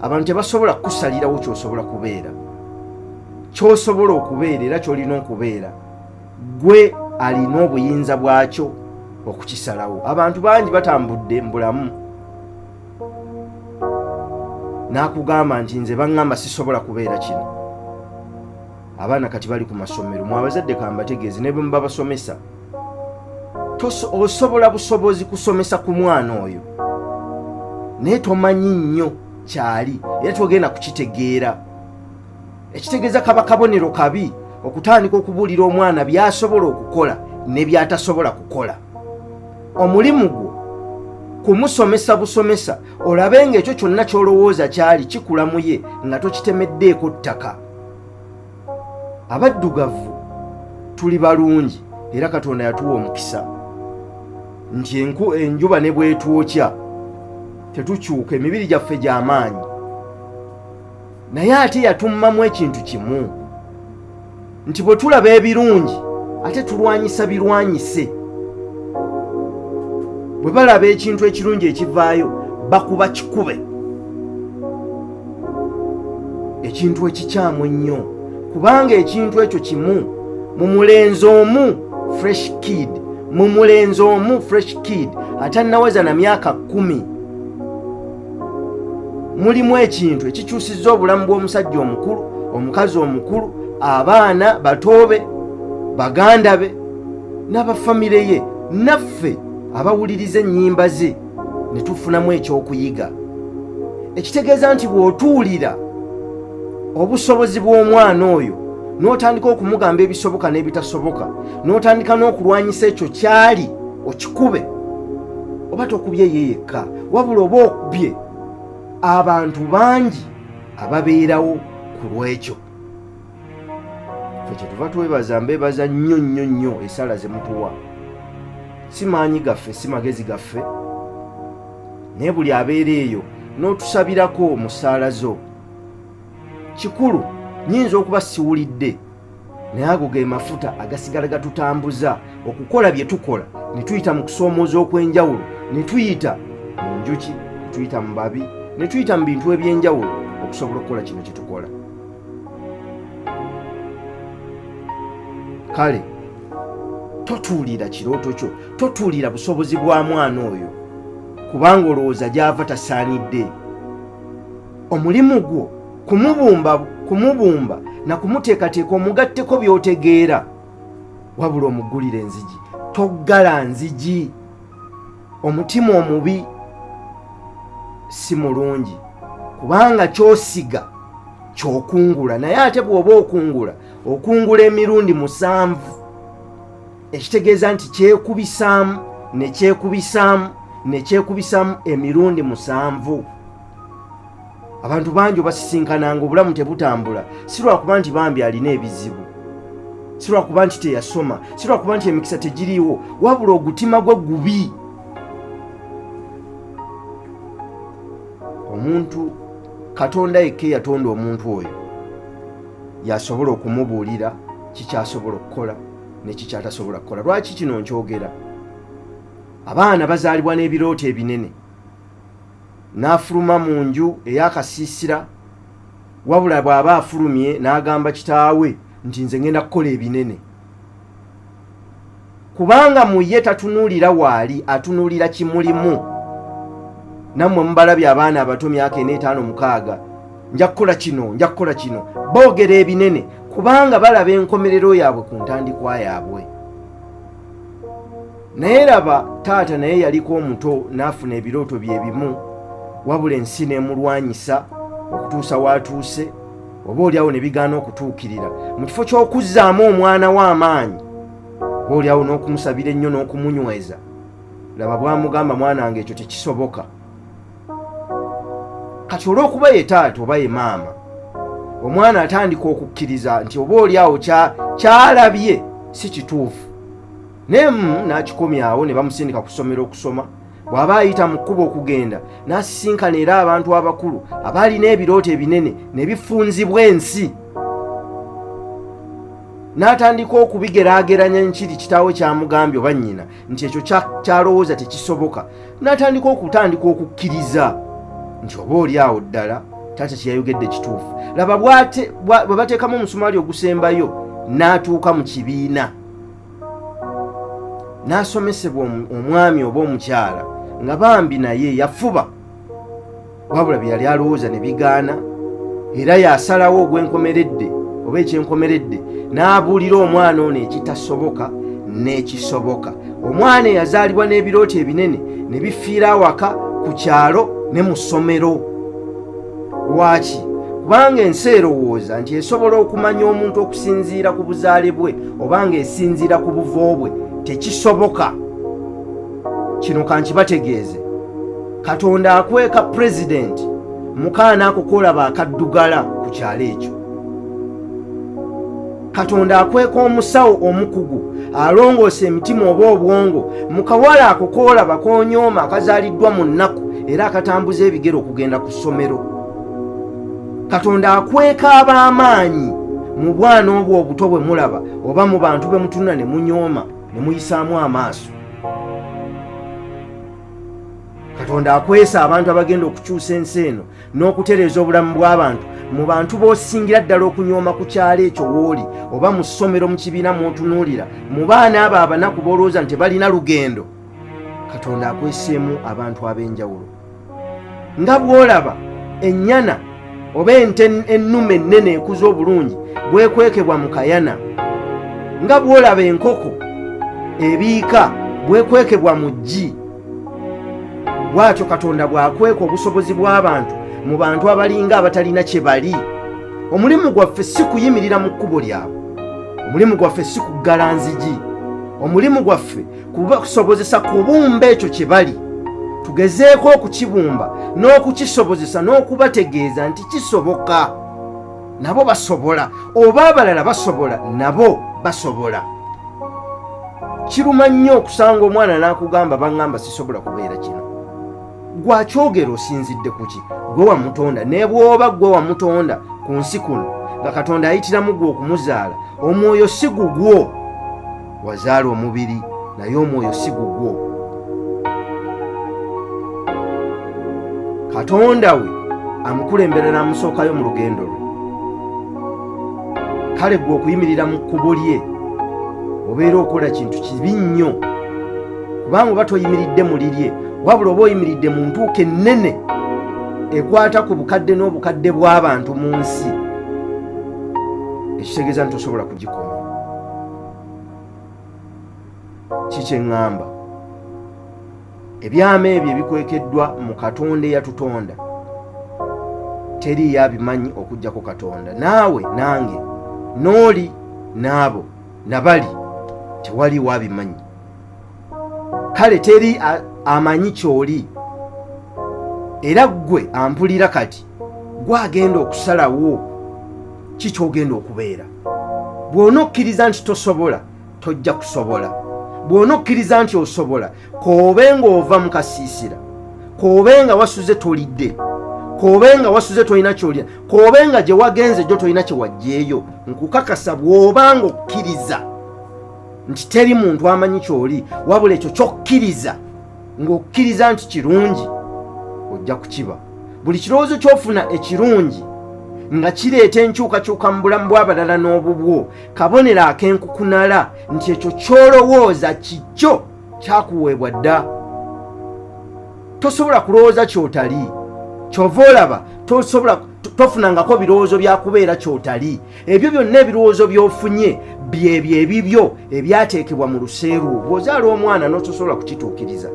Abantu tebasobola kukusalirawo kyosobola kubeera, kyosobola okubeera era kyolina okubeera. Gwe alina obuyinza bwakyo okukisalawo. Abantu bangi batambudde mu bulamu n'akugamba nti nze baŋŋamba sisobola kubeera kino. Abaana kati bali ku masomero, mwe abazadde kambategeeze, ne bwe muba basomesa, osobola busobozi kusomesa ku mwana oyo, naye tomanyi nnyo kyali era togenda kukitegeera. Ekitegeeza kaba kabonero kabi okutandika okubuulira omwana by'asobola okukola ne by'atasobola kukola. Omulimu gwo kumusomesa busomesa, olabe ng'ekyo kyonna ky'olowooza kyali kikula mu ye nga tokitemeddeeko ttaka. Abaddugavu tuli balungi era Katonda yatuwa omukisa nti enjuba ne bwetwokya tetukyuka, emibiri gyaffe gy'amaanyi. Naye ate yatummamu ekintu kimu nti bwe tulaba ebirungi ate tulwanyisa birwanyise. Bwe balaba ekintu ekirungi ekivaayo bakuba kikube ekintu ekikyamu ennyo, kubanga ekintu ekyo kimu mu mulenzi omu Fresh Kid, mu mulenzi omu Fresh Kid atannaweza na myaka 10, mulimu ekintu ekikyusizza obulamu bw'omusajja omukulu, omukazi omukulu, abaana batoobe, baganda be n'abafamire ye, naffe abawuliriza ennyimba ze ne tufunamu ekyokuyiga. Ekitegeeza nti bw'otuulira obusobozi bw'omwana oyo n'otandika okumugamba ebisoboka n'ebitasoboka, n'otandika n'okulwanyisa ekyo kyali okikube, oba tokubye ye yekka, wabula oba okubye abantu bangi ababeerawo ku lw'ekyo. Ffe kyetuva twebaza, mbeebaza nnyo nnyo nnyo esala ze mutuwa. Si maanyi gaffe, si magezi gaffe, naye buli abeera eyo n'otusabirako mu ssaala zo kikulu. Nyinza okuba siwulidde, naye ago ge mafuta agasigala gatutambuza okukola bye tukola, ne tuyita mu kusoomooza okw'enjawulo, ne tuyita mu njuki, ne tuyita mu babi, ne tuyita mu bintu eby'enjawulo okusobola okukola kino kye tukola. Kale totuulira kirooto kyo, totuulira busobozi bwa mwana oyo kubanga olowooza gy'ava tasaanidde. Omulimu gwo kumubumba, kumubumba na kumuteekateeka, omugatteko by'otegeera, wabula omuggulire enzigi. Toggala nzigi. Omutima omubi si mulungi, kubanga ky'osiga ky'okungula, naye ate bw'oba okungula, okungula emirundi 7, ekitegeeza nti kyekubisaamu ne kyekubisaamu ne kyekubisaamu emirundi 7. Abantu bangi obasisinkananga obulamu tebutambula, si lwakuba nti bambi alina ebizibu, si lwakuba nti teyasoma, si lwakuba nti emikisa tegiriiwo, wabula ogutima gwe gubi. Omuntu Katonda yekka eyatonda omuntu oyo yasobola okumubuulira kikyasobola okukola nekikyatasobola kukola. Lwaki kino nkyogera? Abaana bazaalibwa n'ebirooto ebinene, n'afuluma mu nju ey'akasiisira, wabula bw'aba afulumye n'agamba kitaawe nti nze ngenda kukola ebinene, kubanga mu ye tatunuulira waali, atunuulira kimulimu. Nammwe mubalabye abaana abato myaka 4, 5, 6, nja kukola kino, nja kukola kino. Boogera ebinene kubanga balaba enkomerero yaabwe ku ntandikwa yaabwe. Naye laba taata naye yaliko omuto n'afuna ebirooto bye bimu, wabula ensi n'emulwanyisa okutuusa w'atuuse, oba oliawo ne bigaana okutuukirira. Mu kifo ky'okuzzaamu omwana we amaanyi, oba oliawo n'okumusabira ennyo n'okumunyweza, laba bw'amugamba, mwana wange ekyo tekisoboka. Kati olw'okuba ye taata oba ye maama, omwana atandika okukkiriza nti oba oliawo kyalabye si kituufu, naye n'akikomyawo ne bamusindika ku ssomero okusoma. Bw'aba ayita mu kkubo okugenda n'asisinkana era abantu abakulu abaalina ebirooto ebinene ne bifunzibwa ensi, n'atandika okubigeraageranya nkiri kitaawe kyamugambye oba nnyina nti ekyo kyalowooza tekisoboka, n'atandika okutandika okukkiriza nti oba oli awo ddala Taata kyeyayogedde kituufu. Laba bwe bateekamu omusumaali ogusembayo, n'atuuka mu kibiina n'asomesebwa omwami oba omukyala nga bambi naye yafuba, wabula bye yali alowooza ne bigaana, era yasalawo ogw'enkomeredde oba ekyenkomeredde n'abuulira omwana ono ekitasoboka n'ekisoboka. Omwana eyazaalibwa n'ebirooto ebinene ne bifiira awaka, ku kyalo ne mu ssomero. Lwaki? Kubanga ensi erowooza nti esobola okumanya omuntu okusinziira ku buzaale bwe oba ng'esinziira ku buvo bwe. Tekisoboka. Kino kankibategeeze, Katonda akweka pulezidenti mukaana ako kolaba akaddugala ku kyalo ekyo. Katonda akweka omusawo omukugu alongoosa emitima oba obwongo mu kawala ako koolaba konyooma akazaaliddwa mu nnaku era akatambuza ebigere okugenda ku ssomero. Katonda akweka ab'amaanyi mu bwana obwo obuto bwe mulaba oba mu bantu be mutunula ne munyooma ne muyisaamu amaaso. Katonda akwesa abantu abagenda okukyusa ensi eno n'okutereeza obulamu bw'abantu mu bantu b'osingira ddala okunyooma ku kyalo ekyo w'oli oba mu ssomero, mu kibiina mw'otunuulira, mu baana abo abanaku b'olowooza nti tebalina lugendo. Katonda akweseemu abantu ab'enjawulo. Nga bw'olaba ennyana oba ente ennume ennene ekuze obulungi bwekwekebwa mu kayana, nga bw'olaba enkoko ebiika bwekwekebwa mu ggi, bw'atyo Katonda bw'akweka obusobozi bw'abantu mu bantu abalinga abatalina kye bali. Omulimu gwaffe si kuyimirira mu kkubo lyabwe, omulimu gwaffe si kuggala nzigi, omulimu gwaffe kubasobozesa kubumba ekyo kye bali. Tugezeeko okukibumba n'okukisobozesa n'okubategeeza nti kisoboka, nabo basobola, oba abalala basobola, nabo basobola. Kiruma nnyo okusanga omwana n'akugamba, baŋŋamba sisobola kubeera kino. Gwakyogera osinzidde kuki? Gwe wamutonda? Ne bw'oba gwe wamutonda ku nsi kuno nga Katonda ayitiramu gwe okumuzaala, omwoyo si gugwo. Wazaala omubiri, naye omwoyo si gugwo. Katonda we amukulembera n'amusookayo mu lugendo lwe. Kale gwe okuyimirira mu kkubo lye obeera okola kintu kibi nnyo, kubanga oba toyimiridde mu lirye, wabula oba oyimiridde mu ntuuko ennene ekwata ku bukadde n'obukadde bw'abantu mu nsi, ekitegeeza nti tosobola kugikoma. Kikyeŋŋamba, ebyama ebyo ebikwekeddwa mu Katonda eyatutonda teriiyo abimanyi okuggyako Katonda. Naawe nange n'oli n'abo nabali tewaliwo abimanyi. Kale teri amanyi kyoli, era ggwe ampulira kati gwagenda okusalawo ki kyogenda okubeera. Bw'onokkiriza nti tosobola, tojja kusobola. Bw'onokkiriza nti osobola, koobe ng'ova mu kasiisira, koobe nga wasuze tolidde, koobe nga wasuze tolina kyolya, koobe nga gye wagenze gyo tolina kye waggyeeyo, nkukakasa bw'oba ng'okkiriza nti teri muntu amanyi kyoli, wabula ekyo kyokkiriza ng'okkiriza nti kirungi, ojja kukiba. Buli kirowoozo ky'ofuna ekirungi nga kireeta enkyukakyuka mu bulamu bw'abalala n'obubwo, kabonero ak'enkukunala nti ekyo ky'olowooza kikyo kyakuweebwa dda. Tosobola kulowooza ky'otali. Kyova olaba tosobola, tofunangako birowoozo byakubeera ky'otali. Ebyo byonna ebirowoozo by'ofunye byebyo ebibyo ebyateekebwa mu luseerwo. Bw'ozaala omwana n'otosobola kukituukiriza,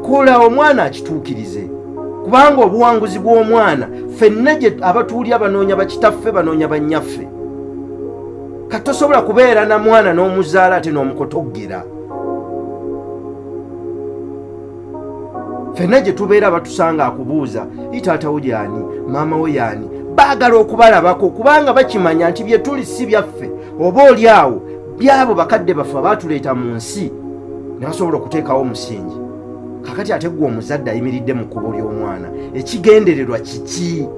kola omwana akituukirize, kubanga obuwanguzi bw'omwana ffenna gye abatuulira banoonya bakitaffe, banoonya bannyaffe. Kati tosobola kubeera na mwana n'omuzaala ate n'omukotoggera. Ffenna gye tubeera batusanga akubuuza, taata wo gyani, maama wo yaani? Baagala okubalabako, kubanga bakimanya nti bye tuli si byaffe, oba oli awo byabo bakadde baffe abaatuleeta mu nsi ne basobola okuteekawo omusingi. Kakati ate gwe omuzadde ayimiridde mu kkubo ly'omwana, ekigendererwa kiki?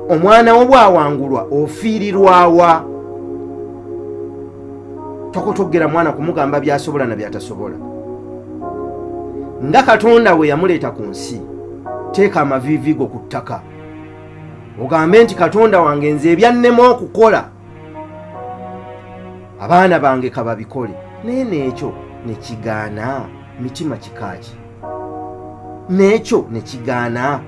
Omwana wo bw'awangulwa ofiirirwawa? Tokotoggera mwana kumugamba by'asobola na by'atasobola. Nga Katonda we yamuleeta ku nsi, Teeka amaviivi go ku ttaka ogambe nti, Katonda wange, nze ebyannema okukola, abaana bange kababikole. Naye n'ekyo nekigaana. Mitima kikaaki n'ekyo nekigaana?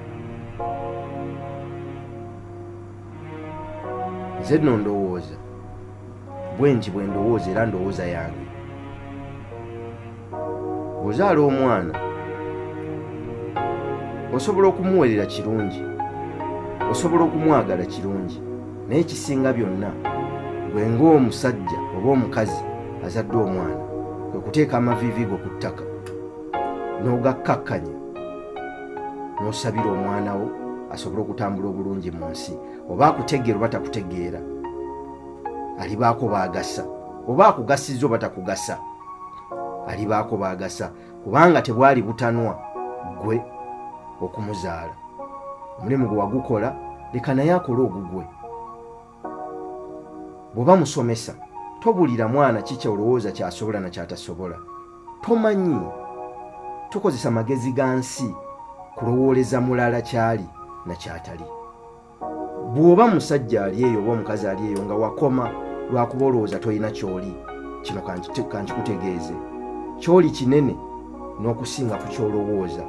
Nze nno ndowooza bwe nti, bwe ndowooza, era ndowooza yange, bw'ozaala omwana osobola okumuwerera kirungi, osobola okumwagala kirungi, naye ekisinga byonna, gwe ng'omusajja oba omukazi azadde omwana, kwe kuteeka amaviivi go ku ttaka n'ogakkakkanya n'osabira omwana wo asobole okutambula obulungi mu nsi. Oba akutegeera oba takutegeera, alibaako baagasa. Oba akugasiza oba takugasa, alibaako baagasa, kubanga tebwali butanwa ggwe okumuzaala. Omulimu gwe wagukola, leka naye akole ogugwe. Bw'oba musomesa, tobulira mwana kiki olowooza kyasobola na kyatasobola. Tomanyi, tokozesa magezi ga nsi kulowooleza mulala kyali na kyatali. Bw'oba musajja ali eyo oba omukazi ali eyo nga wakoma lwakuba olowooza tolina kyoli, kino kankikutegeeze: kyoli kinene n'okusinga ku kyolowooza.